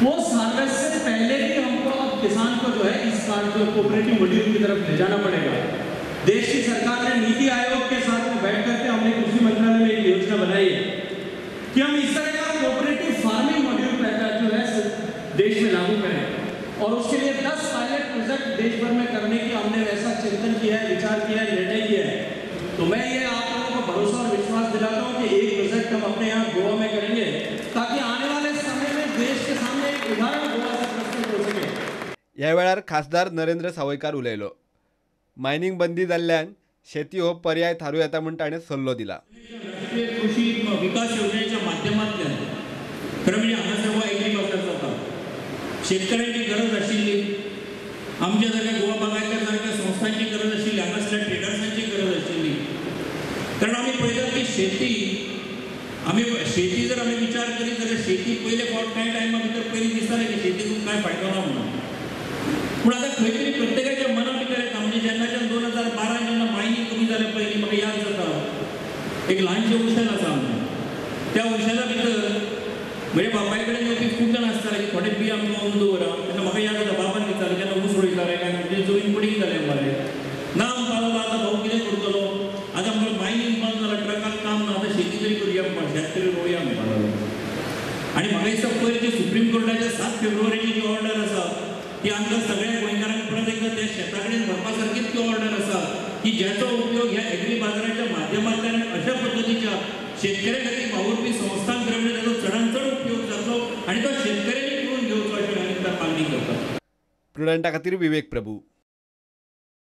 Post harvest से पहले भी हमको अब किसान को जो है इस कोऑपरेटिव मॉड्यूल की तरफ ले जाना पड़ेगा। देश की सरकार ने नीति आयोग के साथ में बैठ करके हमने कृषि मंत्रालय में एक योजना बनाई है कि हम इस तरह का कोऑपरेटिव फार्मिंग मॉड्यूल जो है देश में लागू करें और उसके लिए 10 पायलट प्रोजेक्ट देश भर में करने की हमने वैसा चिंतन किया है, विचार किया है, निर्णय किया है। तो मैं ये आप लोगों को भरोसा और विश्वास दिलाता हूँ कि एक प्रोजेक्ट हम अपने यहाँ गोवा में करेंगे ताकि आने वाले समय में देश के सामने एक उदाहरण गोवा से प्रस्तुत हो सके। ह्या वेळार खासदार नरेंद्र सावयकार उलयलो। मायनिंग बंदी जाल्ल्यान शेती हो पर्याय थारू येता म्हूण ताणें सल्लो दिला। राष्ट्रीय कृषी विकास योजनेच्या माध्यमांतल्यान खरें म्हणजे हांगासर हो एग्रीकल्चर जाता, शेतकऱ्यांची गरज आशिल्ली, आमच्या सारख्या गोवा बागायतदार सारख्या संस्थांची गरज आशिल्ली, हांगासरल्या ट्रेडर्सांची गरज आशिल्ली। कारण आमी पळयतात की शेती आमी शेती जर आमी विचार करीत जाल्यार शेती पयले फावट कांय टायमा भितर पयलीं दिसतालें की शेतीतून कांय फायदो ना म्हणून, पूण आतां खंय तरी प्रत्येकाच्या मना भितर येता। म्हणजे जेन्नाच्यान 2012 जेन्ना मायनींग कमी जालें पयलीं म्हाका याद जाता एक ल्हानशें उशेल आसा आमचें, त्या उशेला भितर म्हणजे बापाय कडेन येवपी खूब जाण आसताले की थोडे बी आमकां व्हरून दवरा। तेन्ना म्हाका याद जाता बाबान विचारलें जेन्ना ऊस रोयताले काय म्हणजे जमीन पडींग जालें मरे ना म्हणपाक आतां भाऊ कितें करतलो, आतां आमकां मायनींग बंद जालां, ट्रकाक काम ना, आतां शेती तरी करुया म्हणपाक, शेत तरी रोवया म्हणपाक लागलो। आनी म्हाका दिसता पयर जी सुप्रीम कोर्टाच्या 7 फेब्रुवारीची जी ऑर्डर आसा ती आमकां सगळ्या गोंयकारांक परत एकदां त्या शेता कडेन व्हरपा सारकीच ती ऑर्डर आसा की ज्याचो उपयोग ह्या एग्री बाजाराच्या माध्यमांतल्यान अशा पद्दतीच्या शेतकऱ्या खातीर वावुरपी संस्थांक म्हणजे ताचो चडांत चड उपयोग जातलो आनी तो शेतकऱ्यांनी करून घेवचो अशें हांव मागणी करता। प्रुडंटा खातीर विवेक प्रभू।